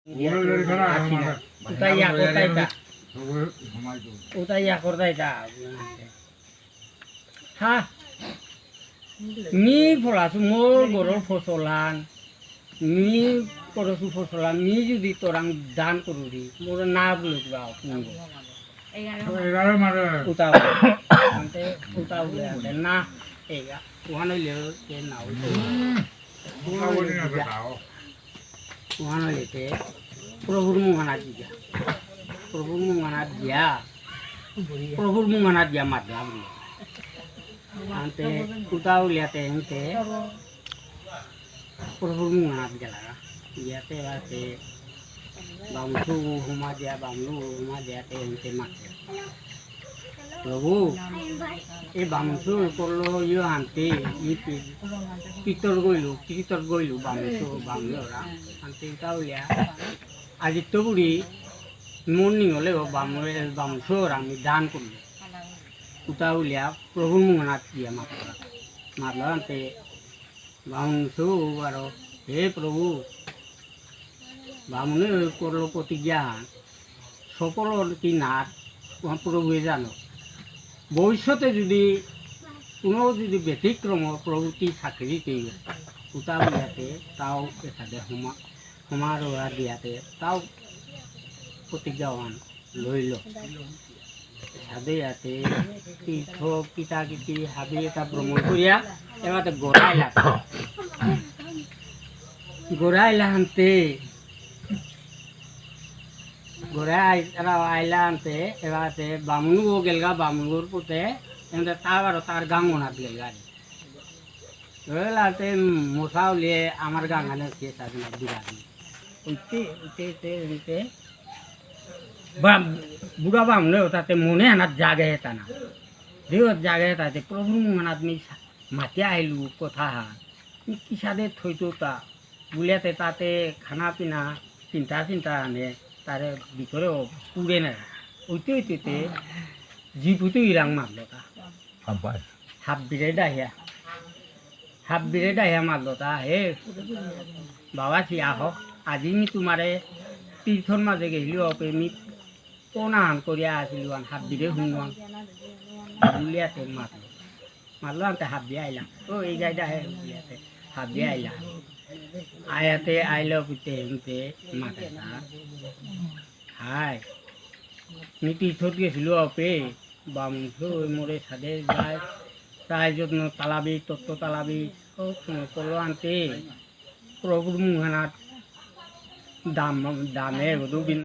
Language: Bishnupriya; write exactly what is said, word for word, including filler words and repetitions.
আসি না। উতা ইয়া করতাই তা। উতা ইয়া করতাই তা। হা। মি ফলাসু মোর গরর ফসলান। মি করসু ফসলান। মি যদি তোরাং দান করুরি। মোর না বুলে কিবা কুঙ্গ। এগারো মারে। উতা। আনতে উতা বুলে আনতে না। এগা। ওহান হইলে কে না হইলে। ওহান হইতে প্রভুর মুঙহানাত দিয়া, প্রভুর মুঙহানাত দিয়া, প্রভুর মুঙহানাত দিয়া মাতলা বুলে। আনতে উতা উলিয়াতে এনতে প্রভুর মুঙহানাত গেলাগা। ইয়াতে বাতে বামসু হুমা দিয়া, বামলু হুমা দিয়াতে এনতে মাতে। প্রভু, এ বামসু করলো ইয়ো আনতে, ই পি-, পিতর গইলু, পিতর গইলু বামসু, বামলু ওরা। আনতে ইতা উলিয়া। আজি তো বুড়ি, মর্নিং হলে ও বামু-, বামসু ওরা আমি দান করলো। উতা উলিয়া, প্রভুর মুঙহানাত দিয়া মাতলা। মাতলা আনতে, বামসু বারো, হে প্রভু, বামুনে করলো প্রতিজ্ঞা, সফল কি না, তোমার প্রভুয়ে জানো। ভবিষ্যতে যদি কোনো যদি ব্যতিক্রম প্রভু কি চাকরি পেয়ে, কোথাও ইয়াতে তাও এসাদে হমা-, হমারোয়া দিয়াতে তাও প্রতিজ্ঞাহান লইল। সাদে ইয়াতে তীর্থ কিতা কিতি হাবি এটা ভ্রমণ করিয়া এবারে গড়াইলা। গড়াইলা হানতে, গড়াই-, এরা আইলা হানতে, এবারে বামুনগো গেলগা, বামুনগোর পুতে, এমনি তার বারো তার গাঙ্গনাত গেলগা। গেলাতে মশা উলিয়ে আমার গাঙ্গানে কে সাদে না বিরাট। উঠতে, উঠতে, উঠতে, উঠতে, বা-, বুড়া বামুনে ওটাতে মনে আনাত জাগে হেতা না। দেহত জাগে হেতাতে প্রভুর মুঙহানাত মি সা-, মাতিয়া আইলু কথা হা। মি কিসাদে থইতো তা। বুলিয়াতে তাতে খানা পিনা, চিন্তা চিন্তা আনে, তারে ভিতরেও পুড়ে না। উঠতে উঠতে উঠতে জিপুতু ইরাং মারলো তা। হাব্বাই। হাব্বিরে ডাহিয়া। হাব্বিরে ডাহিয়া মাতলো তা, "হে, বাবা, সি আহ, আজি মি তোমারে তীর্থর মাঝে গেছিলু, ওকে মি কোনা হান করিয়া আসিলু, আন হাব্বিরে হুনুয়াং।" বুলিয়াতে মাতলো। মাতলো আনতে হাব্বি আইলা। ও, এই গাইডা হে, বুলিয়াতে হাব্বি আইলা। আয়াতে আইলো বুঝতে হুনতে মাতে তা। হাই। মি তীর্থত গেছিলু, ওকে বামুন সৌ মোরে সাদে যায়, তাই যত্ন তালাবি, তত্ত্ব তালাবি, ও, কলো আনতে, প্রভুর মুঙহানাত দাম, দামে, রুবিন,